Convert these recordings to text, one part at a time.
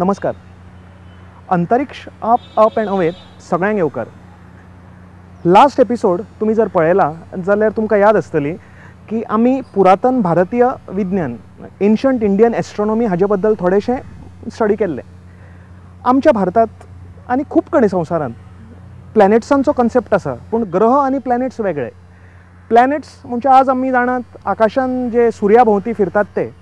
नमस्कार. अंतरिक्ष up up and अवेत सगळ्यांक येवकार. लास्ट एपिसोड तुमी जर पळयला जाल्यार तुमकां याद आसतली की आमी पुरातन भारतीय विज्ञान, एन्शंट इंडियन एस्ट्रॉनॉमी हाजे बद्दल थोडेशें स्टडी केल्लें. आमच्या भारतांत आनी खूब कडेन संवसारांत प्लॅनेट्सांचो कन्सेप्ट आसा, पूण ग्रह आनी प्लॅनेट्स वेगळे. प्लॅनेट्स म्हणजे आज आमी जाणात आकाशान जे सुर्या भोंवती फिरतात ते,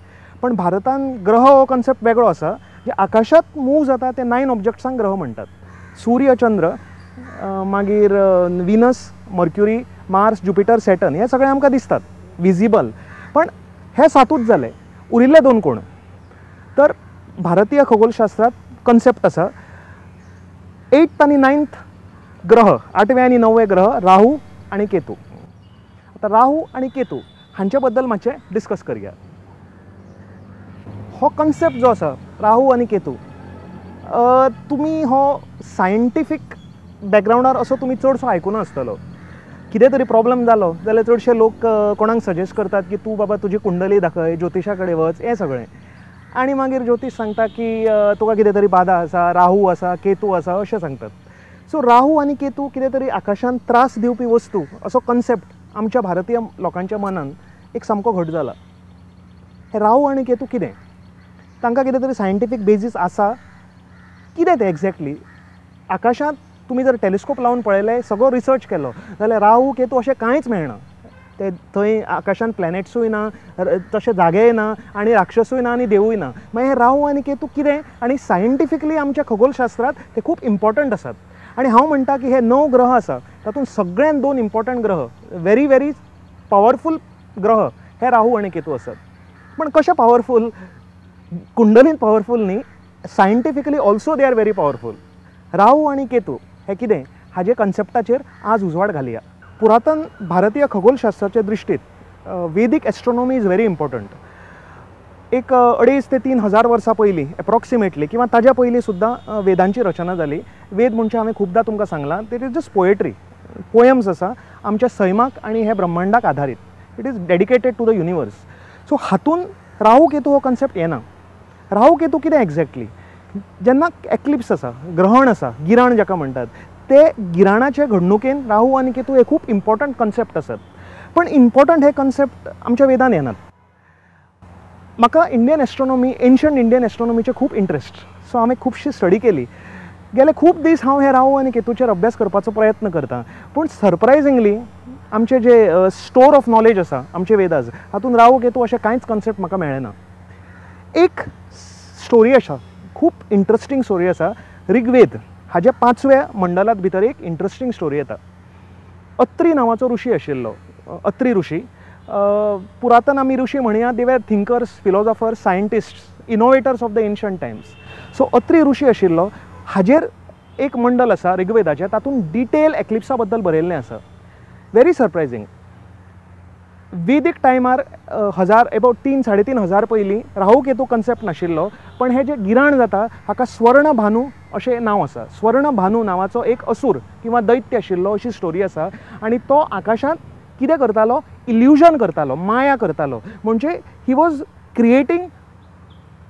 पण भारतान ग्रह हो कन्सेप्ट वेगळो आसा. जे आकाशांत मूव जाता ते 9 ऑब्जेक्ट्सांक ग्रह म्हणटात. सूर्य, चंद्र, मागीर Venus, Mercury, Mars, Jupiter, Saturn हे सगळे आमकां दिसतात विजिबल. पण हे 7ूच जाले, उरिल्ले 2 कोण? तर भारतीय खगोलशास्त्रांत कन्सेप्ट आसा 8th आनी 9th ग्रह, 8वे आनी 9वे ग्रह राहू आनी केतू. आतां राहू आनी केतू हांचे बद्दल मातशें डिस्कस करया. हो कन्सेप्ट जो आसा राहू आनी केतू, तुमी हो सायंटिफीक बॅकग्रावंडार असो तुमी चडसो आयकुना आसतलो. कितें तरी प्रॉब्लम जालो जाल्यार चडशे लोक कोणाक सजेस्ट करतात की तूं बाबा तुजी कुंडली दाखय, ज्योतिशा कडेन वच, हें सगळें. आनी मागीर ज्योतिश सांगता की तुका कितें तरी बाधा आसा, राहू आसा, केतू आसा अशें सांगतात. सो राहू आनी केतू कितें तरी आकाशांत त्रास दिवपी वस्तू असो कन्सेप्ट आमच्या भारतीय लोकांच्या मनान एक सामको घट जाला. हे राहू आनी केतू कितें, तांकां कितें तरी सायंटिफीक बेजीस आसा, कितें तें एक्झॅक्टली? आकाशांत तुमी जर टेलिस्कोप लावन पळयलें, सगळो रिसर्च केलो जाल्यार राहू केतू अशें कांयच मेळना. ते थंय आकाशांत प्लॅनेट्सूय ना, तशे जागेय ना, आनी राक्षसूय ना, आनी देवूय ना. मागीर हे राहू आनी केतू कितें? आनी सायंटिफिकली आमच्या खगोलशास्त्रांत ते खूब इम्पॉर्टंट आसात. आनी हांव म्हणटा की हे 9 ग्रह आसा तातूंत सगळ्यान 2 इम्पॉर्टंट ग्रह, व्हेरी व्हेरी पावरफूल ग्रह हे राहू आनी केतू आसात. पण कशे पावरफूल? कुंडलीन पावरफूल न्ही, scientifically also they are very powerful. Rahu आनी केतू हे कितें हाजे कन्सेप्टाचेर आज उजवाड घालया. पुरातन भारतीय खगोलशास्त्राचे दृश्टीत Vedic astronomy is very important. एक 2.5 ते 3 हजार वर्सां पयलीं एप्रॉक्सिमेटली किंवा ताज्या पयलीं सुद्दां वेदांची रचना जाली. वेद म्हणजे हांवें खुबदां तुमकां सांगलां, it is just poetry, poems आसा आमच्या सैमाक आनी हे ब्रह्मांडाक आधारीत. It is dedicated to the universe. So हातून राहू केतू हो कन्सेप्ट येना. राहू केतू कितें एक्झॅक्टली? जेन्ना एक्लिप्स आसा, ग्रहण आसा, गिराण जाका म्हणटात, ते गिराणाचे घडणुकेन राहू आनी केतू हे खूब इम्पॉर्टंट कन्सेप्ट आसात. पण इम्पॉर्टंट हे कन्सेप्ट आमच्या वेदान येनात. म्हाका इंडियन एस्ट्रॉनॉमी, एन्शंट इंडियन एस्ट्रॉनॉमीचे खूब इंट्रस्ट, सो हांवें खुबशी स्टडी केली. गेले खूब दीस हांव हे राहू आनी केतूचेर अभ्यास करपाचो प्रयत्न करतां. पूण सरप्रायझिंगली आमचे जे स्टोर ऑफ नॉलेज आसा आमचे वेदाज, हातूंत राहू केतू अशें कांयच कन्सेप्ट म्हाका मेळ्ळें ना. एक स्टोरी आसा, खूब इंट्रस्टींग स्टोरी आसा. ऋग्वेद हाज्या 5व्या मंडलांत भितर एक इंट्रस्टींग स्टोरी येता. अत्री नांवाचो ऋषी आशिल्लो, अत्री ऋषी. पुरातन आमी ऋषी म्हणया, they were thinkers, philosophers, scientists, innovators of the ancient times. So Atri ऋषी आशिल्लो, हाजेर एक मंडल आसा ऋग्वेदाचें, तातूंत डिटेल एक्लिप्सा बद्दल बरयल्लें आसा. व्हेरी सरप्रायझींग. वेदीक टायमार 1000 एबावट 3 3.5 हजार पयलीं राहू केतू कन्सेप्ट नाशिल्लो, पण हे जे गिराण जाता हाका स्वर्ण भानू अशें नांव आसा. स्वर्ण भानू नांवाचो एक असूर किंवा दैत्य आशिल्लो अशी स्टोरी आसा. आनी तो आकाशांत कितें करतालो? इल्युजन करतालो, माया करतालो. म्हणजे he was creating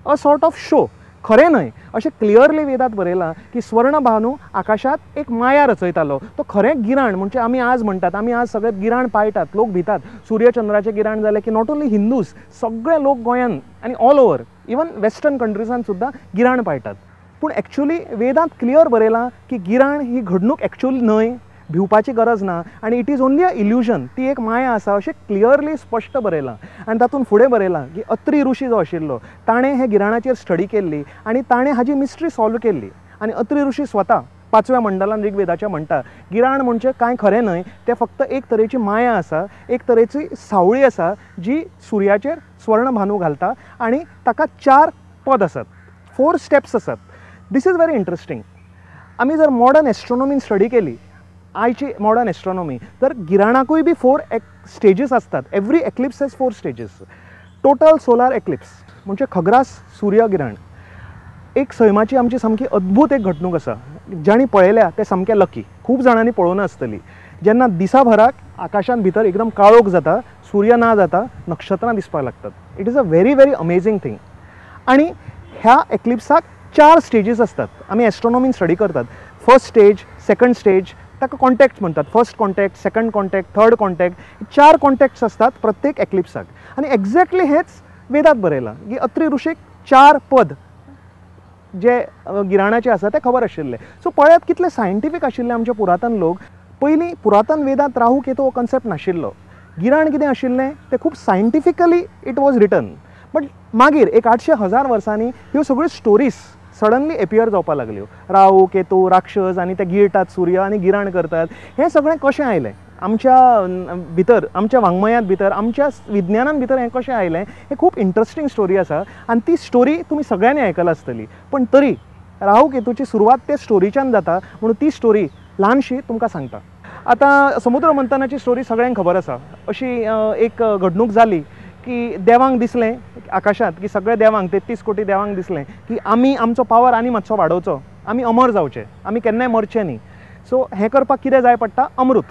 a sort of show. खरें न्हय अशें क्लियरली वेदांत बरयलां की स्वर्ण भानू आकाशांत एक माया रचयतालो. तो खरें गिराण म्हणजे आमी आज म्हणटात, आमी आज सगळे गिराण पाळटात, लोक भितात. सूर्यचंद्राचें गिराण जालें की not only Hindus, सगळे लोक गोंयांत आनी ऑल ओवर इवन वेस्टर्न कंट्रीजान सुद्दां गिराण पाळटात. पूण एक्चुअली वेदांत क्लियर बरयलां की गिराण ही घडणूक एक्चुअली न्हय, भिवपाची गरज ना, आनी it is only a illusion, ती एक माया आसा अशें क्लियरली स्पश्ट बरयलां. आनी तातूंत फुडें बरयलां की अत्री ऋषी जो आशिल्लो ताणें हे गिराणाचेर स्टडी केल्ली आनी ताणें हाजी मिस्ट्री सॉल्व केल्ली. आनी अत्री ऋषी स्वता 5व्या मंडलान ऋग्वेदाच्या म्हणटा, गिराण म्हणजे कांय खरें न्हय, तें फक्त एक तरेची माया आसा, एक तरेची सावळी आसा जी सुर्याचेर स्वर्ण भानू घालता. आनी ताका 4 पद आसात, 4 स्टेप्स आसात. This is very interesting. आमी जर मॉडर्न एस्ट्रॉनॉमीन स्टडी केली, आयची मॉडर्न एस्ट्रॉनॉमी, तर गिराणाकूय बी 4 स्टेजीस आसतात. Every eclipse has 4 stages. Total solar eclipse म्हणजे खग्रास सूर्यगिराण, एक सैमाची आमची सामकी अद्भूत एक घडणूक आसा, जांणी पळयल्या ते सामके लकी, खूब जाणांनी पळोवना आसतली. जेन्ना दिसाभराक आकाशांत भितर एकदम काळोख जाता, सूर्य ना जाता, नक्षत्रां दिसपाक लागतात. It is a very very amazing thing. आनी ह्या एक्लिप्साक चार स्टेजीस आसतात, आमी एस्ट्रोनॉमीन स्टडी करतात. फर्स्ट स्टेज, सेकंड स्टेज, ताका कॉन्टॅक्ट म्हणटात. First contact, second contact, third contact, चार कॉन्टॅक्ट्स आसतात प्रत्येक एक्लिप्साक. आनी एक्झॅक्टली हेच वेदात बरयलां की अत्री ऋषीक चार पद जे गिराणाचे आसा ते खबर आशिल्ले. सो पळयात कितले सायंटिफीक आशिल्ले आमचे पुरातन लोक. पयलीं पुरातन वेदांत राहू केतू हो कन्सेप्ट नाशिल्लो. गिराण कितें आशिल्लें तें खूब scientifically it was written. But मागीर एक 800-1000 वर्सांनी ह्यो सगळ्यो स्टोरीज सडनली एपियर जावपाक लागल्यो. राहू केतू राक्षस आनी ते गिळटात सूर्य आनी गिराण करतात. हें सगळें कशें आयलें आमच्या भितर, आमच्या वाङ्मयांत भितर, आमच्या विज्ञानान भितर हें कशें आयलें, हें खूब इंट्रस्टींग स्टोरी आसा आनी ती स्टोरी तुमी सगळ्यांनी आयकला आसतली. पण तरी राहू केतूची सुरवात ते स्टोरीच्यान जाता म्हणून ती स्टोरी ल्हानशी तुमकां सांगता. आतां समुद्र मंथनाची स्टोरी सगळ्यांक खबर आसा. अशी एक घडणूक जाली की देवांक दिसलें आकाशांत की सगळे देवांक, 33 कोटी देवांक दिसलें की आमी आमचो पावर आनी मातसो वाडोवचो, आमी अमर जावचे, आमी केन्नाय मरचे न्ही. सो हें करपाक कितें जाय पडटा? अमृत,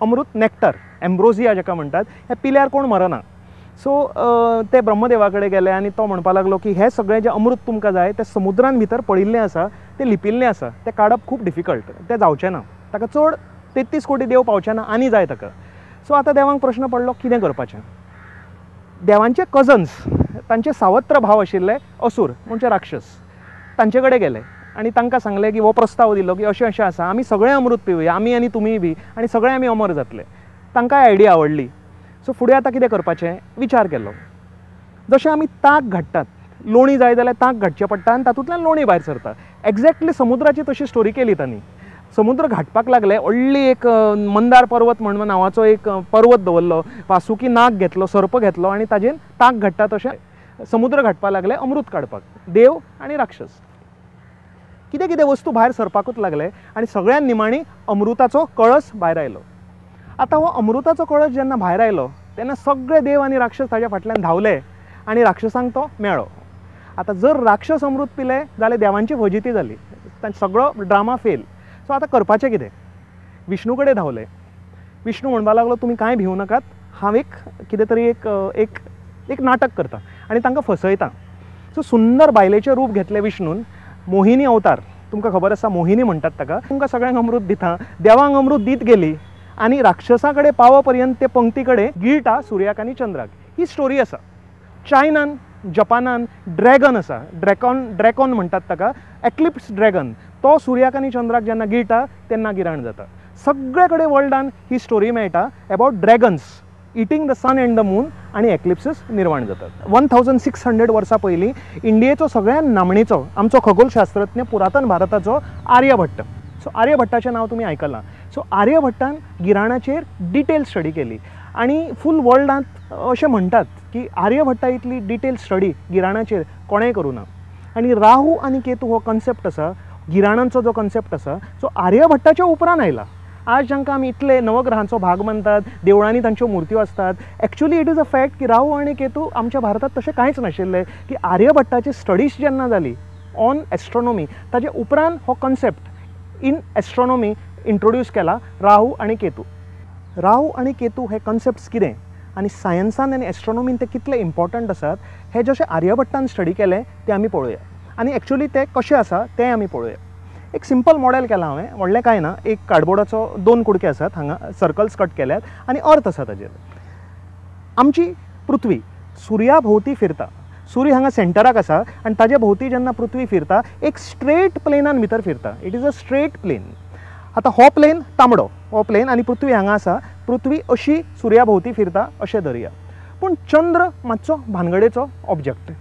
अमृत नॅक्टर, एम्ब्रोजिया जाका म्हणटात, हें पिल्यार कोण मरना. सो ते ब्रह्मदेवा कडेन गेले आनी तो म्हणपाक लागलो की हें सगळें जें अमृत तुमकां जाय तें समुद्रान भितर पडिल्लें आसा, तें लिपिल्लें आसा, तें काडप खूब डिफिकल्ट, तें जावचें ना, ताका चड 33 कोटी देव पावचे ना आनी जाय ताका. सो आतां देवांक प्रश्न पडलो कितें करपाचें. देवांचे कजन्स, तांचे सावत्र भाव आशिल्ले असूर म्हणजे राक्षस, तांचे कडेन गेले आनी तांकां सांगलें की हो प्रस्ताव दिलो की अशें अशें आसा, आमी सगळें अमृत पिवया, आमी आनी तुमीय बी, आनी सगळे आमी अमर जातले. तांकांय आयडिया आवडली. सो फुडें आतां कितें करपाचें विचार केलो. जशें आमी ताक घाट्टात, लोणी जाय जाल्यार ताक घाटचें पडटा आनी तातूंतल्यान लोणी भायर सरता. एक्झॅक्टली समुद्राची तशी स्टोरी केली तांणी. समुद्र घाटपाक लागले, व्हडली एक मंदार पर्वत म्हण नांवाचो एक पर्वत दवरलो, वासुकी नाग घेतलो, सर्प घेतलो आनी ताजेर ताक घाट्टा तशें समुद्र घाटपाक लागले अमृत काडपाक, देव आनी राक्षस. कितें कितें वस्तू भायर सरपाकूच लागले आनी सगळ्यान निमाणी अमृताचो कळस भायर आयलो. आतां हो अमृताचो कळस जेन्ना भायर आयलो तेन्ना सगळे देव आनी राक्षस ताज्या फाटल्यान धांवले आनी राक्षसांक तो मेळ्ळो. आतां जर राक्षस अमृत पिले जाल्यार देवांची फजिती जाली, सगळो ड्रामा फेल. सो आतां करपाचें कितें? विष्णू कडेन धांवले. विष्णू म्हणपाक लागलो तुमी कांय भिवू नाकात, हांव एक कितें तरी एक एक एक नाटक करता आनी तांकां फसयता. सो सुंदर बायलेचें रूप घेतलें विष्णून, मोहिनी अवतार, तुमकां खबर आसा मोहिनी म्हणटात ताका. तुमकां सगळ्यांक अमृत दिता, देवांक अमृत दीत गेली आनी राक्षसा कडेन पाव पर्यंत ते पंक्ती कडेन गिळटा सुर्याक आनी चंद्राक. ही स्टोरी आसा. चायनान, जपानान ड्रॅगन आसा, ड्रॅकॉन म्हणटात ताका, एक्लिप्स ड्रॅगन, तो सुर्याक आनी चंद्राक जेन्ना गिळटा तेन्ना गिराण जाता. सगळे कडेन वर्ल्डान ही स्टोरी मेळटा about dragons eating the sun and the moon आनी एक्लिप्सीस निर्माण जातात. 1600 वर्सां पयलीं इंडियेचो सगळ्यान नामणेचो आमचो खगोलशास्त्रज्ञ पुरातन भारताचो आर्यभट्ट. सो आर्यभट्टाचें नांव तुमी आयकलां. सो आर्यभट्टान गिराणाचेर डिटेल स्टडी केली आनी फूल वर्ल्डांत अशें म्हणटात की आर्यभट्टा इतली डिटेल स्टडी गिराणाचेर कोणेंय करूं ना. आनी राहू आनी केतू हो कन्सेप्ट आसा, गिराणांचो जो कन्सेप्ट आसा, सो आर्यभट्टाच्या उपरांत आयला. आज जांकां आमी इतले नवग्रहांचो भाग मानतात, देवळांनी तांच्यो मुर्त्यो आसतात, actually it is a fact की राहू आनी केतू आमच्या भारतांत तशें कांयच नाशिल्लें. की आर्यभट्टाची स्टडीज जेन्ना जाली ऑन एस्ट्रोनॉमी, ताजे उपरांत हो कन्सेप्ट इन एस्ट्रोनॉमी इंट्रोड्यूस केला राहू आनी केतू. राहू आनी केतू हे कन्सेप्ट्स कितें आनी सायन्सान आनी एस्ट्रोनॉमीन ते कितले इम्पॉर्टंट आसात हे जशें आर्यभट्टान स्टडी केलें तें आमी पळोवया आनी एक्चुअली ते कशें आसा तें आमी पळोवया. एक सिंपल मॉडेल केलां हांवें, व्हडलें कांय ना. एक कार्डबोर्डाचो 2 कुडके आसात, हांगा सर्कल्स कट केल्यात आनी अर्थ आसा ताजेर. आमची पृथ्वी सुर्या भोंवती फिरता, सूर्य हांगा सेंटराक आसा आनी ताजे भोंवती जेन्ना पृथ्वी फिरता एक स्ट्रेट प्लेनान भितर फिरता. It is a straight plane. आतां हो प्लेन तांबडो, हो प्लेन आनी पृथ्वी हांगा आसा, पृथ्वी अशी सुर्या भोंवती फिरता अशें धरया. पूण चंद्र मातसो भानगडेचो ऑब्जेक्ट.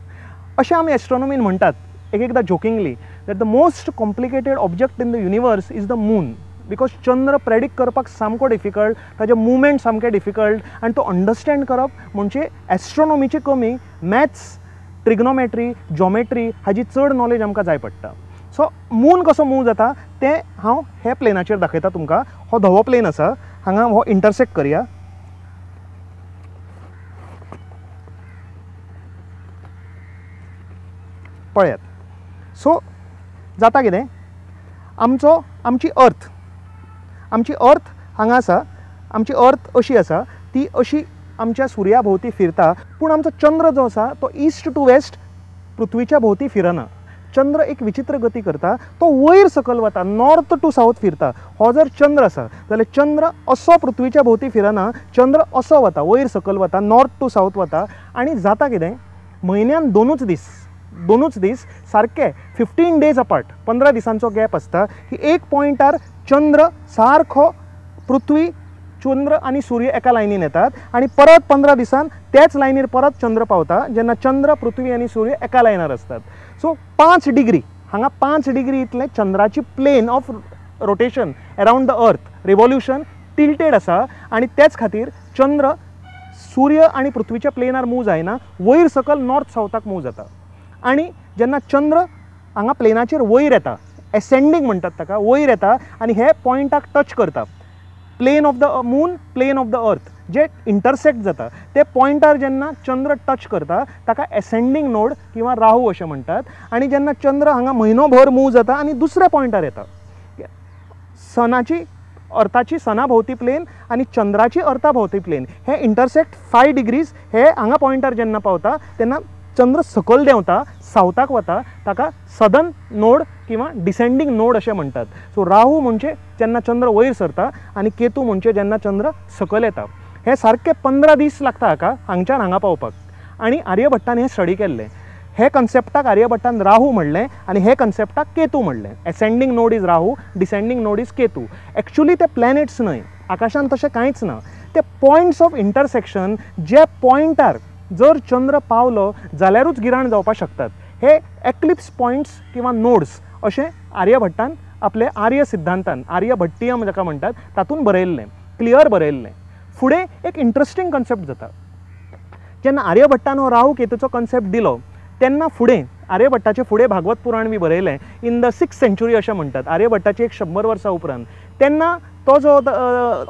अशें आमी एस्ट्रोनॉमीन म्हणटात एक एकदां jokingly that the most complicated object in the universe is the moon, because Chandra predict करपाक सामको डिफिकल्ट, ताजे मुवमेंट सामके डिफिकल्ट आनी तो अंडरस्टँड करप म्हणजे एस्ट्रोनॉमीचे कमी मॅथ्स, ट्रिग्नोमेट्री, जॉमेट्री हाजी चड नॉलेज आमकां जाय पडटा. सो मून कसो मूव जाता तें हांव हे प्लेनाचेर दाखयता तुमकां. हो धवो प्लेन आसा, हांगा हो इंटरसेक्ट करया. पळयात. सो जाता कितें, आमचो आमची अर्थ, आमची अर्थ हांगा आसा, आमची अर्थ अशी आसा, ती अशी आमच्या सुर्या भोंवती फिरता. पूण आमचो चंद्र जो आसा तो ईस्ट टू वेस्ट पृथ्वीच्या भोंवती फिरना. चंद्र एक विचित्र गती करता, तो वयर सकल वता, नॉर्थ टू सावथ फिरता. हो जर चंद्र आसा जाल्यार चंद्र असो पृथ्वीच्या भोंवती फिरना, चंद्र असो वता, वयर सकल वता, नॉर्थ टू सावथ वता. आनी जाता कितें, म्हयन्यान दोनूच दीस सारके 15 डेज अपार्ट, 15 दिसांचो गॅप आसता की एक पॉयंटार चंद्र सारको पृथ्वी, चंद्र आनी सूर्य एका लायनीन येतात आनी परत 15 दिसान त्याच लायनीर परत चंद्र पावता, जेन्ना चंद्र, पृथ्वी आनी सूर्य एका लायनार आसतात. सो 5 डिग्री, हांगा 5 डिग्री इतलें चंद्राची plane of rotation around the earth revolution tilted आसा आनी त्याच खातीर चंद्र सूर्य आनी पृथ्वीच्या प्लेनार मूव जायना, वयर सकल नॉर्थ सावथाक मूव जाता. आनी जेन्ना चंद्र हांगा प्लेनाचेर वयर येता, एसेंडींग म्हणटात ताका, वयर येता आनी हे पॉयंटाक टच करता, plane of the moon, plane of the earth J intersect जाता ते पॉयंटार जेन्ना चंद्र टच करता ताका एसेंडींग नोड किंवा राहू अशें म्हणटात. आनी जेन्ना चंद्र हांगा म्हयनो भर मूव जाता आनी दुसऱ्या पॉयंटार येता, सनाची अर्थाची सना भोंवती प्लेन आनी चंद्राची अर्था भोंवती प्लेन हे इंटरसेक्ट 5 डिग्रीज हे हांगा पॉयंटार जेन्ना पावता तेन्ना चंद्र सकयल देंवता, सावथाक वता, ताका सदन नोड किंवा डिसेंडींग नोड अशें म्हणटात. सो राहू म्हणजे जेन्ना चंद्र वयर सरता आनी केतू म्हणजे जेन्ना चंद्र सकयल येता. हे सारके 15 दीस लागता हाका हांगच्यान हांगा पावपाक. आनी आर्यभट्टान हें स्टडी केल्लें. हे कन्सेप्टाक आर्यभट्टान राहू म्हणलें आनी हे कन्सेप्टाक केतू म्हणलें. Ascending node is Rahu, descending node is Ketu. Actually ते प्लॅनेट्स न्हय, आकाशान तशें कांयच ना, ते पॉयंट्स ऑफ इंटरसेक्शन, जे पॉयंटार जर चंद्र पावलो जाल्यारूच गिराण जावपाक शकतात, हे एक्लिप्स पॉयंट्स किंवा नोड्स अशें आर्यभट्टान आपले आर्य सिद्धांतान, आर्यभट्टीयम जाका म्हणटात तातूंत बरयल्लें, क्लियर बरयल्लें. फुडें एक इंट्रस्टींग कन्सेप्ट जाता, जेन्ना आर्यभट्टान हो राहू केतूचो कन्सेप्ट दिलो तेन्ना फुडें आर्यभट्टाचें फुडें भागवत पुराण बी बरयलें इन the 6th century अशें म्हणटात, आर्यभट्टाची 100 वर्सां उपरांत. तेन्ना तो जो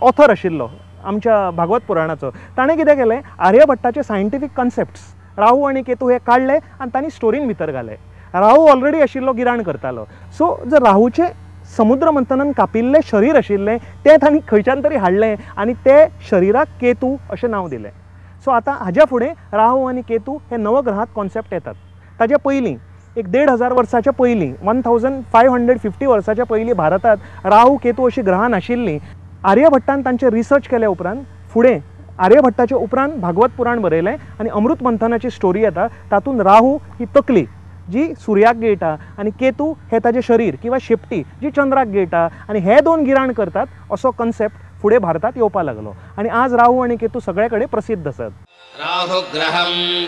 ऑथर आशिल्लो आमच्या भागवत पुराणाचो, ताणें कितें केलें, आर्यभट्टाचे सायंटिफीक कन्सेप्ट्स राहू आनी केतू हे काडले आनी तांणी स्टोरीन भितर घाले. राहू ऑलरेडी आशिल्लो, गिराण करतालो, सो जर राहूचें समुद्र मंथनान कापिल्लें शरीर आशिल्लें तें तांणी खंयच्यान तरी हाडलें आनी ते शरिराक केतू अशें नांव दिलें. सो आतां हाज्या फुडें राहू आनी केतू हे नवग्रहांत कॉन्सेप्ट येतात. ताजे पयलीं एक 1500 वर्साच्या पयलीं, 1550 वर्साच्या पयलीं भारतांत राहू केतू अशीं ग्रहां नाशिल्लीं. आर्यभट्टान तांचे रिसर्च केल्या उपरांत फुडें आर्यभट्टाचे उपरांत भागवत पुराण बरयलें आनी अमृत मंथनाची स्टोरी येता, तातूंत राहू ही तकली जी सुर्याक गिळटा आनी केतू हे ताजें शरीर किंवा शेपटी जी चंद्राक गिळटा आनी हे दोन गिराण करतात असो कन्सेप्ट फुडें भारतांत येवपाक लागलो आनी आज राहू आनी केतू सगळे कडेन प्रसिद्ध आसात. राहुग्रहम्।